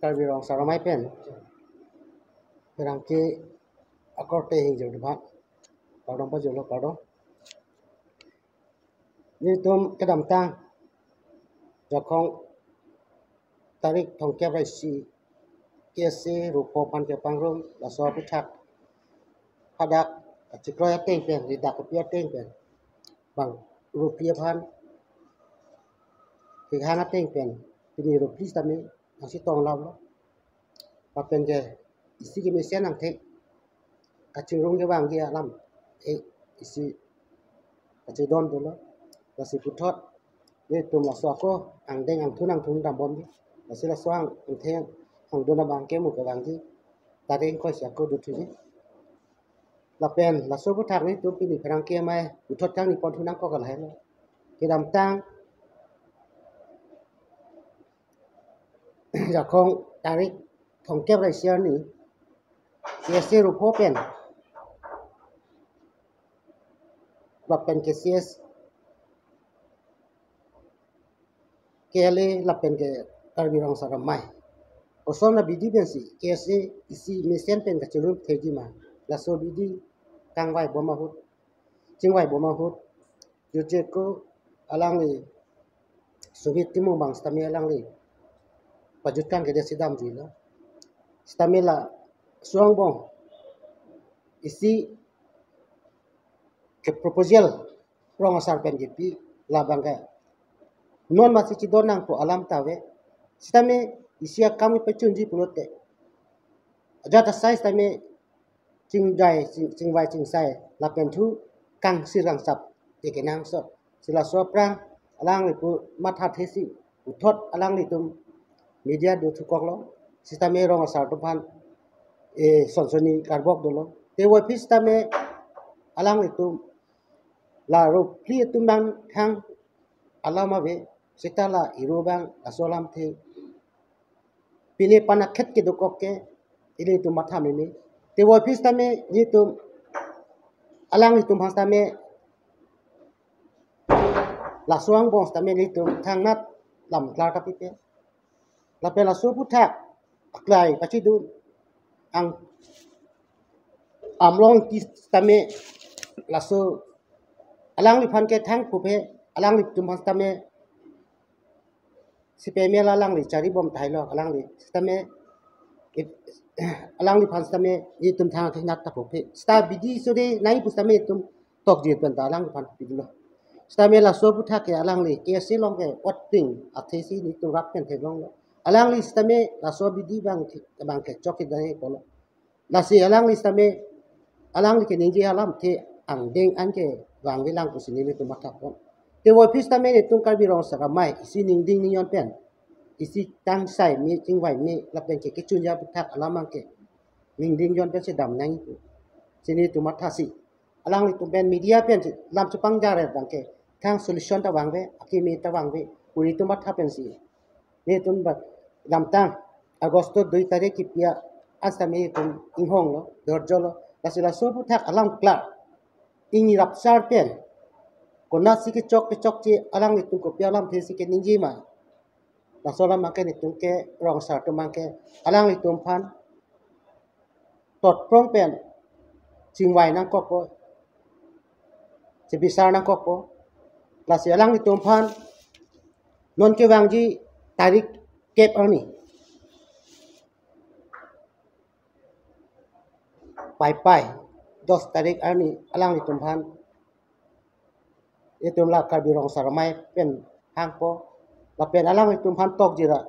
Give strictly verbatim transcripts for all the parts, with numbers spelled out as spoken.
Karbi Rong Asar Amei pen pherangke akorte hingjir dubha. Kardom pajirlo, kardom. Nelitum kedamtang Jakhong tarik thomkep ra isi K S A rupo aphan kepangrum, laso aphuthak hadak kachikroi ateng pen, ridak kopi ateng pen, bang ruphli aphan kehang ateng pen, pini ruphli sitame nangsi tong lam lo. Lapen ke isi kemesen angthek kachingrung kevangji alam, eh, isi kachedon dolo. Lasi puthot nelitum laso ako angdeng angthun angthun dambomji. Lasi laso ang, angthek angdeng abang ke mu kevangji tarik ingkoi si ako dothuji. Lapen laso aphuthak nelitum pini pherangke amei puthot kangni ponthu nangkok lahelo. Kedamtang Jakhong tarik thomkep ra isi arni K S A rupo pen, lapen K C S, K L A lapen ke Karbi Rong Asar Amei, koson abidi pensi K S A isi mesen pen kachingrumthekji ma, laso abidi kangvai bom ahut, chingvai bom ahut, jutje ko alangli Sumit Timung abang sitame alangli pajut kangkedet si damjuilo. Sitame laso angbong isi ke proposal rong asar pen kepi, labang ke non masi chidon nangpo alam ta ave. Sitame isi akam kepachunji pulote, ajat asai sitame chingjai, ching-, chingvai chingsai lapen thu kangsir kangsap ke kenangsot. Si laso aphrang alangli pu mathathesi puthot alanglitum media dothukoklo. Sitame rong asar atum aphan, eh, sonsoni karbok dolo. Te puvoiphit sitame alanglitum la ruphli atum abang thang alam ave, seta la iro abang laso alamthe pine panakhet kedokok ke ilitum matha meme. Te puvoiphit sitame nelitum alanglitum aphan sitame laso angbong sitame nelitum thangnat lam klar kapipe. Lapen laso aphuthak aklai pachidun ang Amlong Ingti sitame laso alangliphan ke thang pupe, alanglitum aphan sitame sipeme la alangli charibom tahai lo, alangli sitame ip-, alangliphan sitame itum thang thangnat ta pupe. Sita abidi sore nai pu sitame itum tokjir pen ta alangliphan pilo. Sitame laso aphuthak ke alangli K S A along ke otping athesi nelitum rap pen theklonglo. Alangli sitame laso abidi abang ke, abang ke chok kedai pulo. Lasi alangli sitame, alangli keningje alamthe angdeng an kevangvelang pusi nelitum mathapon. Te puvoiphit sitame nelitum Karbi Rong Asar Amei isi ningding ningjon pen, isi tangsai me chingvai me lapen ke kechunji aphuthak alam abang ke ningding jon pensi dam nangji pusi nelitum mathasi, alanglitum pen media pensi lam chepangjaret abang ke thang solution ta vangve, akimi ta vangve pu nelitum matha pensi nelitum ba damtang Agosto dui tarik kepi an sitame nelitum inghonglo, dorjolo. Lasi laso aphuthak alam klar, ingni rapsar pen konatsi kechok kechokche alanglitum kopi alamthesi keningje ma, laso alam abang ke nelitum ke rong asar atum abang ke alanglitum aphan totprong pen chingvai nangkokpo, chebisar nangkokpo. Lasi alanglitum aphan non kevangji tarik kep arni Paipai, dos tarik arni alanglitum aphan itum la Karbi Rong Asar Amei pen hangpo, lapen alanglitum aphan tokjir ra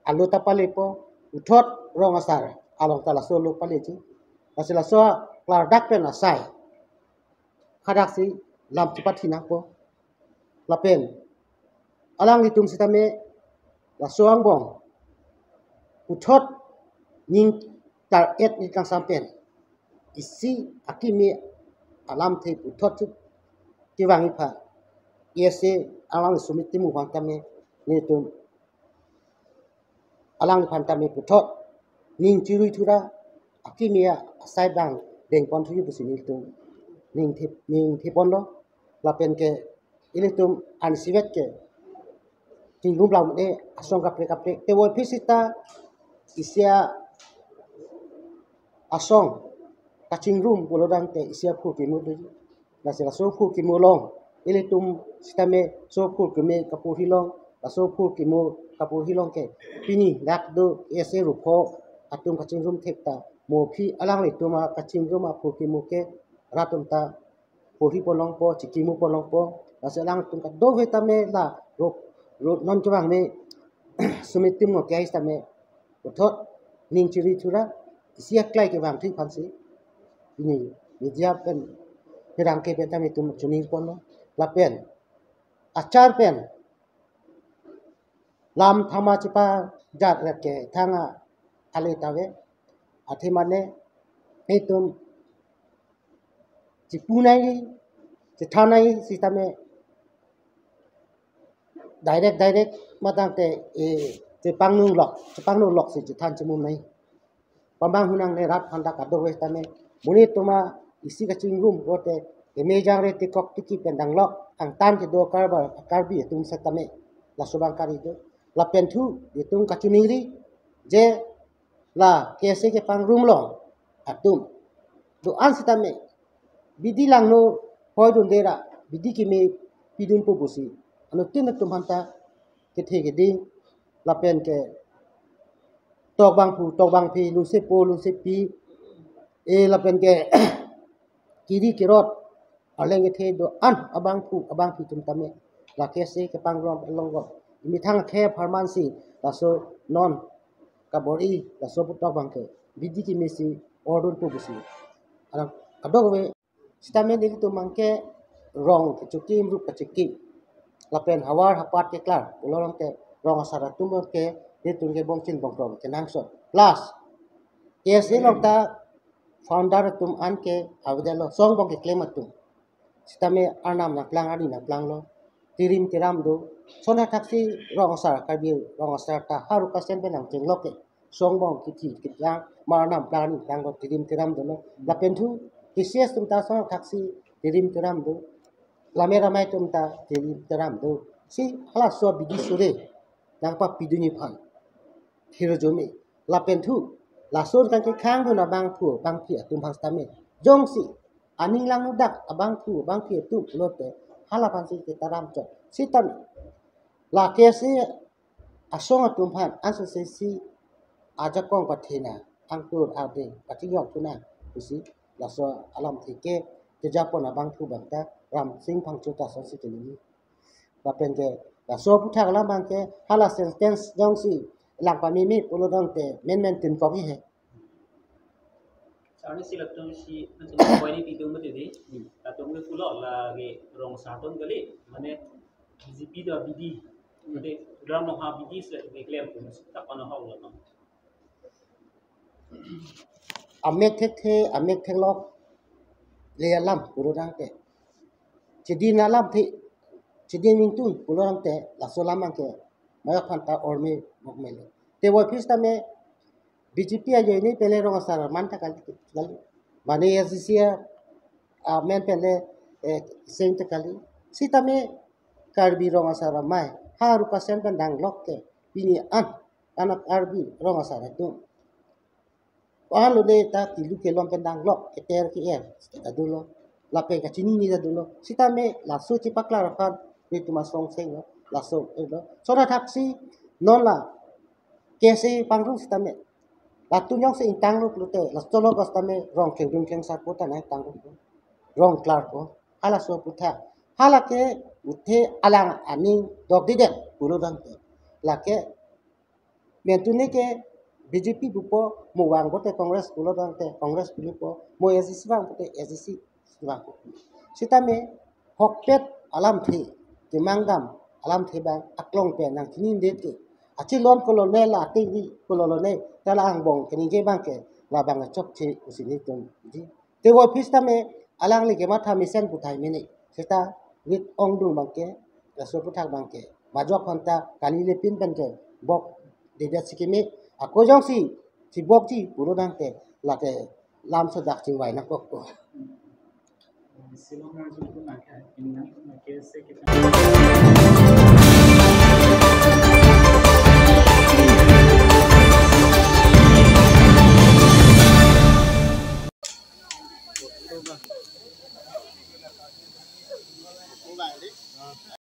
alo ta palepo, puthot rong asar along ta laso alo paleji. Lasi laso klardak pen asai hadaksi lam chepathi nangpo. Lapen alanglitum sitame laso angbong puthot ning tar-et ni kangsam pen isi akimi alamthe puthot chu kevangji aphan, K S A alang Sumit Timung aphan tame nelitum alangliphan tame puthot ning chirui thura akimi asai abang dengpon thuji pusi nelitum ning thip, ning thiponlo. Lapen ke ilitum ansivet ke tingrum lam de asong kaprek kaprek. Te puvoiphit sita isi asong kachingrum pulo tangte isi aphurkimo do. Lasi laso phurkimo along ilitum sitame laso phurkimo kaporhi along, laso phurkimo kaporhi along ke pini dak do isi rupho atum kachingrum thek ta mo aphi alanglitum akachingrum aphurkimo ke rat atum ta porhi pon longpo, chikimo pon longpo. Lasi alangtum kadokave tame la rok rok non chevang me sumitim ngo kais tame puthot ning chiri thura isi aklai kevang thik aphansi pini media pen pherangke pen tame itum choningri ponlo. Lapen achar pen lam thama chepajat rat ke thang ale ta ave. Athe mane itum chipu nangji, chethan nangji sitame direct direct ma tangte, eh, chepangno lok, chepangno lok si chethan chimum nangji. Pamanghu nangne rat aphan ta kadokave tame. Monit atum isi kachingrum pulote kemejang re tikok tiki pen danglok, angtan kedo karbar Karbi atum setame. Laso abang kali do. Lapen thu itum kachiningri je la K S A kepangrum along atum do-an sitame bidi langno hoi dunde ra bidi keme pidunpo pusi anuttin atum aphan ta kethe keding lapen ke tok bangphu tok bangphi, lungsepo lungsepi, eh, lapen ke kiri kirot, arleng kethe do-an abangphu abangphi atum tame la K S A kepangrum along ko methang akhei apharman si laso non kabor-i laso puthot abang ke bidi keme si or dunpo pusi alang kadokave sitame nelitum abang ke rong kechokim, rup kechokim lapen havar hapat keklar pulo tangte rong asar atum ke nelitum ke bongchin bongkrong kenangsot. Plus K S A along ta founder atum an ke avedetlo, song bong keklem atum. Sitame arnam nangplang, arni nangplanglo. Tirim tiram do. Lason athaksi rong asar, Karbi rong asar ta ha Rukasen pen nangchenglok ke song bong kithi keplang, ma arnam plang, arni planglo, tirim tiram dolo. Lapen thu T C S atum ta lason athaksi tirim tiram do. Lammet amei atum ta tirim tiram do. Si halaso abidi sore nangpapidunji aphan hirjume. Lapen thu lason kangkekhang dun abangphu abangphi atum aphan sitame jongsi aning langno dak abangphu abangphi atum pulote hala aphansi ketaram chot. Sitame la K S A asong atum aphan ansose si ajakong pathena, angtur ardeng pachijok thunang pusi laso alamthe ke kejapon abangphu abang ta Ramsing Phangcho ta lasonsi keningje. Lapen ke laso aputhak alam abang ke hala sentence jongsi lang pameme pulo tangte menmen tin kok he. Sarni si latum si nanti poin ini itu betul deh. Latum ke pulo lagi rong asar atum kali, mane B J P do B D. Mane ram nong ha B D sila keklem tu tak mana hok lo. Amek thekthe, amek theklok le alam pulo tangte, chedin alamthe, chedin ingtun pulo tangte laso alam abang ke mayak phanta orme bokmelo. Te voiphit sitame B J P ajoine pele rong asar man ta kali, kali. Mane A C C amen pele, eh, seng ta kali. Sitame Karbi rong asar amei ha Rukasen pen danglok ke pini an anak Karbi rong asar atum. Alo ne ta kilu kelom pen danglok, keter ke-er ta dolo. Lapen kachinine ta dolo. Sitame laso chepaklar aphan nelitum asong senglo. Laso, eh, lo. Lason athaksi non la K S A pangrum sitame latum jongsi ingtanglo pulote, laso lo sitame rong kengdun kengsarpo ta nangtanglo. Rong klarpo. Halaso aputhak. Hala ke uthe alang aning dokdedet pulo tangte, lake mentune ke B J P pupo, mo vang pote Congress pulo tangte Congress pupo, mo A C C vang pote A C C vangpo. Sitame ahokpet alamthe, kemangdam alamthe abang aklong pen nangchininedet ke, achilon kolone la ating di kolone, ta la angbong keningje abang ke labang achokche pusi nelitum di. Te voiphit sitame alangli kematha mesen puthai mene. Seta wit ongdung abang ke, laso aputhak abang ke majok aphanta kali lepin pen ke bokdedet si keme, ako jongsi chibokji pulo tangte lake lam sodak chingvai nangkokpo.